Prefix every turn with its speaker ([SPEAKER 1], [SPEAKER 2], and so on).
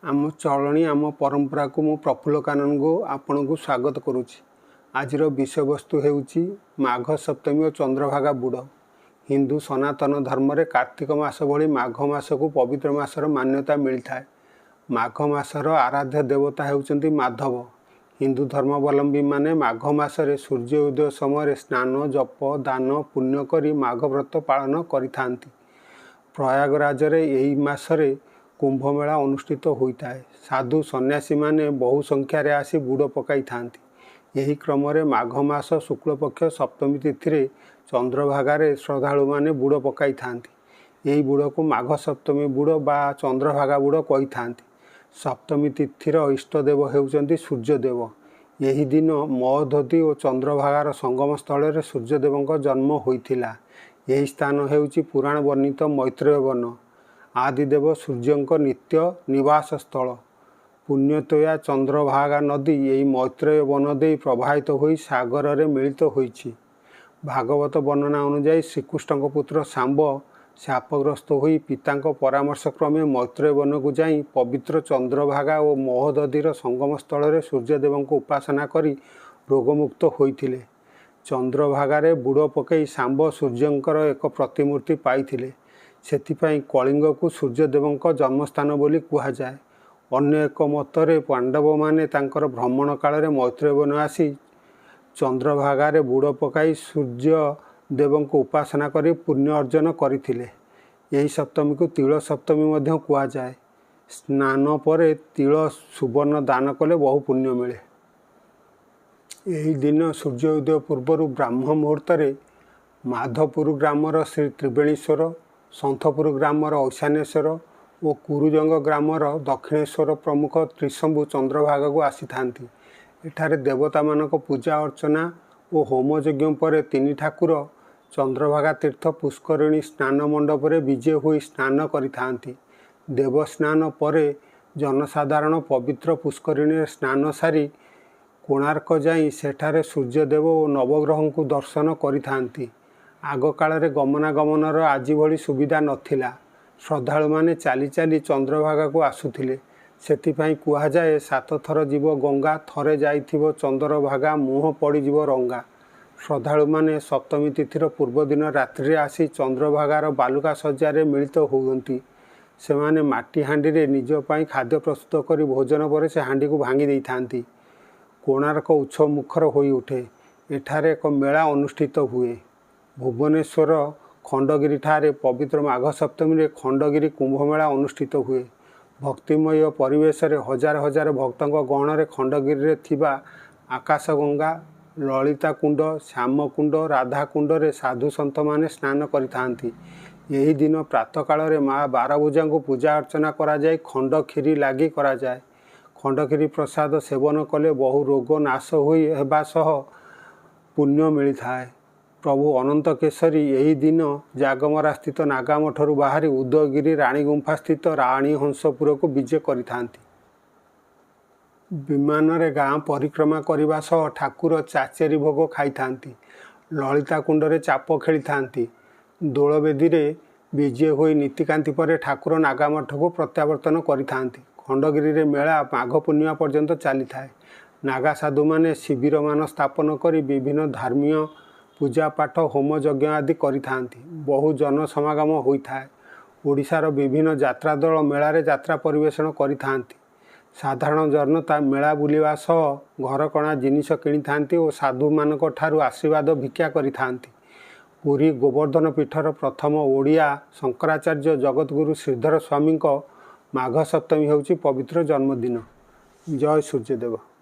[SPEAKER 1] ଆମ ଚଳଣି ଆମ ପରମ୍ପରାକୁ ମୁଁ ପ୍ରଫୁଲ୍ଲ କାନୁନଗୋ ଆପଣଙ୍କୁ ସ୍ୱାଗତ କରୁଛି। ଆଜିର ବିଷୟବସ୍ତୁ ହେଉଛି ମାଘ ସପ୍ତମୀ ଓ ଚନ୍ଦ୍ରଭାଗା ବୁଡ଼। ହିନ୍ଦୁ ସନାତନ ଧର୍ମରେ କାର୍ତ୍ତିକ ମାସ ଭଳି ମାଘ ମାସକୁ ପବିତ୍ର ମାସର ମାନ୍ୟତା ମିଳିଥାଏ। ମାଘ ମାସର ଆରାଧ୍ୟ ଦେବତା ହେଉଛନ୍ତି ମାଧବ। ହିନ୍ଦୁ ଧର୍ମାବଲମ୍ବୀମାନେ ମାଘ ମାସରେ ସୂର୍ଯ୍ୟ ଉଦୟ ସମୟରେ ସ୍ନାନ, ଜପ, ଦାନ, ପୁଣ୍ୟ କରି ମାଘ ବ୍ରତ ପାଳନ କରିଥାନ୍ତି। ପ୍ରୟାଗରାଜରେ ଏହି ମାସରେ କୁମ୍ଭମେଳା ଅନୁଷ୍ଠିତ ହୋଇଥାଏ। ସାଧୁ ସନ୍ନ୍ୟାସୀମାନେ ବହୁ ସଂଖ୍ୟାରେ ଆସି ବୁଡ଼ ପକାଇଥାନ୍ତି। ଏହି କ୍ରମରେ ମାଘ ମାସ ଶୁକ୍ଳପକ୍ଷ ସପ୍ତମୀ ତିଥିରେ ଚନ୍ଦ୍ରଭାଗାରେ ଶ୍ରଦ୍ଧାଳୁମାନେ ବୁଡ଼ ପକାଇଥାନ୍ତି। ଏହି ବୁଡ଼କୁ ମାଘ ସପ୍ତମୀ ବୁଡ଼ ବା ଚନ୍ଦ୍ରଭାଗା ବୁଡ଼ କହିଥାନ୍ତି। ସପ୍ତମୀ ତିଥିର ଇଷ୍ଟଦେବ ହେଉଛନ୍ତି ସୂର୍ଯ୍ୟଦେବ। ଏହି ଦିନ ମହୋଦଧି ଓ ଚନ୍ଦ୍ରଭାଗାର ସଙ୍ଗମ ସ୍ଥଳରେ ସୂର୍ଯ୍ୟଦେବଙ୍କ ଜନ୍ମ ହୋଇଥିଲା। ଏହି ସ୍ଥାନ ହେଉଛି ପୁରାଣ ବର୍ଣ୍ଣିତ ମୈତ୍ରେୟ ବନ, ଆଦିଦେବ ସୂର୍ଯ୍ୟଙ୍କ ନିତ୍ୟ ନିବାସ ସ୍ଥଳ। ପୁଣ୍ୟତୋୟା ଚନ୍ଦ୍ରଭାଗା ନଦୀ ଏହି ମୈତ୍ରେୟ ବନ ଦେଇ ପ୍ରବାହିତ ହୋଇ ସାଗରରେ ମିଳିତ ହୋଇଛି। ଭାଗବତ ବର୍ଣ୍ଣନା ଅନୁଯାୟୀ ଶ୍ରୀକୃଷ୍ଣଙ୍କ ପୁତ୍ର ଶାମ୍ବ ଶାପଗ୍ରସ୍ତ ହୋଇ ପିତାଙ୍କ ପରାମର୍ଶ କ୍ରମେ ମୈତ୍ରେୟ ବନକୁ ଯାଇ ପବିତ୍ର ଚନ୍ଦ୍ରଭାଗା ଓ ମହୋଦଧିର ସଙ୍ଗମ ସ୍ଥଳରେ ସୂର୍ଯ୍ୟଦେବଙ୍କୁ ଉପାସନା କରି ରୋଗମୁକ୍ତ ହୋଇଥିଲେ। ଚନ୍ଦ୍ରଭାଗାରେ ବୁଡ଼ ପକାଇ ଶାମ୍ବ ସୂର୍ଯ୍ୟଙ୍କର ଏକ ପ୍ରତିମୂର୍ତ୍ତି ପାଇଥିଲେ। ସେଥିପାଇଁ କଳିଙ୍ଗକୁ ସୂର୍ଯ୍ୟଦେବଙ୍କ ଜନ୍ମସ୍ଥାନ ବୋଲି କୁହାଯାଏ। ଅନ୍ୟ ଏକ ମତରେ ପାଣ୍ଡବମାନେ ତାଙ୍କର ଭ୍ରମଣ କାଳରେ ମୈତ୍ରେୟ ବନ ଆସି ଚନ୍ଦ୍ରଭାଗାରେ ବୁଡ଼ ପକାଇ ସୂର୍ଯ୍ୟ ଦେବଙ୍କୁ ଉପାସନା କରି ପୁଣ୍ୟ ଅର୍ଜନ କରିଥିଲେ। ଏହି ସପ୍ତମୀକୁ ତିଳ ସପ୍ତମୀ ମଧ୍ୟ କୁହାଯାଏ। ସ୍ନାନ ପରେ ତିଳ ସୁବର୍ଣ୍ଣ ଦାନ କଲେ ବହୁ ପୁଣ୍ୟ ମିଳେ। ଏହି ଦିନ ସୂର୍ଯ୍ୟ ଉଦୟ ପୂର୍ବରୁ ବ୍ରାହ୍ମ ମୁହୂର୍ତ୍ତରେ ମାଧପୁର ଗ୍ରାମର ଶ୍ରୀ ତ୍ରିବେଣୀଶ୍ୱର, ସନ୍ଥପୁର ଗ୍ରାମର ଐଶାନ୍ୟେଶ୍ୱର ଓ କୁରୁଜଙ୍ଗ ଗ୍ରାମର ଦକ୍ଷିଣେଶ୍ୱର ପ୍ରମୁଖ ତ୍ରିଶମ୍ଭୁ ଚନ୍ଦ୍ରଭାଗାକୁ ଆସିଥାନ୍ତି। ଏଠାରେ ଦେବତାମାନଙ୍କ ପୂଜା ଅର୍ଚ୍ଚନା ଓ ହୋମଯଜ୍ଞ ପରେ ତିନି ଠାକୁର ଚନ୍ଦ୍ରଭାଗା ତୀର୍ଥ ପୁଷ୍କରିଣୀ ସ୍ନାନ ମଣ୍ଡପରେ ବିଜେ ହୋଇ ସ୍ନାନ କରିଥାନ୍ତି। ଦେବସ୍ନାନ ପରେ ଜନସାଧାରଣ ପବିତ୍ର ପୁଷ୍କରିଣୀରେ ସ୍ନାନ ସାରି କୋଣାର୍କ ଯାଇ ସେଠାରେ ସୂର୍ଯ୍ୟଦେବ ଓ ନବଗ୍ରହଙ୍କୁ ଦର୍ଶନ କରିଥାନ୍ତି। ଆଗକାଳରେ ଗମନାଗମନର ଆଜି ଭଳି ସୁବିଧା ନଥିଲା। ଶ୍ରଦ୍ଧାଳୁମାନେ ଚାଲି ଚାଲି ଚନ୍ଦ୍ରଭାଗାକୁ ଆସୁଥିଲେ। ସେଥିପାଇଁ କୁହାଯାଏ, ସାତଥର ଯିବ ଗଙ୍ଗା, ଥରେ ଯାଇଥିବ ଚନ୍ଦ୍ରଭାଗା, ମୁହଁ ପଡ଼ିଯିବ ରଙ୍ଗା। ଶ୍ରଦ୍ଧାଳୁମାନେ ସପ୍ତମୀ ତିଥିର ପୂର୍ବଦିନ ରାତ୍ରିରେ ଆସି ଚନ୍ଦ୍ରଭାଗାର ବାଲୁକା ଶଯ୍ୟାରେ ମିଳିତ ହୁଅନ୍ତି। ସେମାନେ ମାଟି ହାଣ୍ଡିରେ ନିଜ ପାଇଁ ଖାଦ୍ୟ ପ୍ରସ୍ତୁତ କରି ଭୋଜନ ପରେ ସେ ହାଣ୍ଡିକୁ ଭାଙ୍ଗି ଦେଇଥାନ୍ତି। କୋଣାର୍କ ଉତ୍ସବ ମୁଖର ହୋଇଉଠେ। ଏଠାରେ ଏକ ମେଳା ଅନୁଷ୍ଠିତ ହୁଏ। ଭୁବନେଶ୍ୱର ଖଣ୍ଡଗିରିଠାରେ ପବିତ୍ର ମାଘ ସପ୍ତମୀରେ ଖଣ୍ଡଗିରି କୁମ୍ଭମେଳା ଅନୁଷ୍ଠିତ ହୁଏ। ଭକ୍ତିମୟ ପରିବେଶରେ ହଜାର ହଜାର ଭକ୍ତଙ୍କ ଗହଣରେ ଖଣ୍ଡଗିରିରେ ଥିବା ଆକାଶଗଙ୍ଗା, ଲଳିତାକୁଣ୍ଡ, ଶ୍ୟାମକୁଣ୍ଡ, ରାଧାକୁଣ୍ଡରେ ସାଧୁ ସନ୍ଥମାନେ ସ୍ନାନ କରିଥାନ୍ତି। ଏହି ଦିନ ପ୍ରାତଃକାଳରେ ମା ବାରଭୁଜାଙ୍କୁ ପୂଜା ଅର୍ଚ୍ଚନା କରାଯାଇ ଖଣ୍ଡକ୍ଷୀରି ଲାଗି କରାଯାଏ। ଖଣ୍ଡକ୍ଷୀରି ପ୍ରସାଦ ସେବନ କଲେ ବହୁ ରୋଗ ନାଶ ହୋଇ ହେବା ସହ ପୁଣ୍ୟ ମିଳିଥାଏ। ପ୍ରଭୁ ଅନନ୍ତ କେଶରୀ ଏହି ଦିନ ଜାଗମରାସ୍ଥିତ ନାଗାମଠରୁ ବାହାରି ଉଦୟଗିରି ରାଣୀଗୁମ୍ଫାସ୍ଥିତ ରାଣୀହଂସପୁରକୁ ବିଜେ କରିଥାନ୍ତି। ବିମାନରେ ଗାଁ ପରିକ୍ରମା କରିବା ସହ ଠାକୁର ଚାଚେରୀ ଭୋଗ ଖାଇଥାନ୍ତି। ଲଳିତାକୁଣ୍ଡରେ ଚାପ ଖେଳିଥାନ୍ତି। ଦୋଳବେଦୀରେ ବିଜେ ହୋଇ ନୀତିକାନ୍ତି ପରେ ଠାକୁର ନାଗାମଠକୁ ପ୍ରତ୍ୟାବର୍ତ୍ତନ କରିଥାନ୍ତି। ଖଣ୍ଡଗିରିରେ ମେଳା ମାଘ ପୂର୍ଣ୍ଣିମା ପର୍ଯ୍ୟନ୍ତ ଚାଲିଥାଏ। ନାଗା ସାଧୁମାନେ ଶିବିରମାନ ସ୍ଥାପନ କରି ବିଭିନ୍ନ ଧର୍ମୀୟ ପୂଜାପାଠ, ହୋମ ଯଜ୍ଞ ଆଦି କରିଥାନ୍ତି। ବହୁ ଜନସମାଗମ ହୋଇଥାଏ। ଓଡ଼ିଶାର ବିଭିନ୍ନ ଯାତ୍ରା ଦଳ ମେଳାରେ ଯାତ୍ରା ପରିବେଷଣ କରିଥାନ୍ତି। ସାଧାରଣ ଜନତା ମେଳା ବୁଲିବା ସହ ଘରକଣା ଜିନିଷ କିଣିଥାନ୍ତି ଓ ସାଧୁମାନଙ୍କ ଠାରୁ ଆଶୀର୍ବାଦ ଭିକ୍ଷା କରିଥାନ୍ତି। ପୁରୀ ଗୋବର୍ଦ୍ଧନ ପୀଠର ପ୍ରଥମ ଓଡ଼ିଆ ଶଙ୍କରାଚାର୍ଯ୍ୟ ଜଗତଗୁରୁ ଶ୍ରୀଧର ସ୍ୱାମୀଙ୍କ ମାଘ ସପ୍ତମୀ ହେଉଛି ପବିତ୍ର ଜନ୍ମଦିନ। ଜୟ ସୂର୍ଯ୍ୟଦେବ।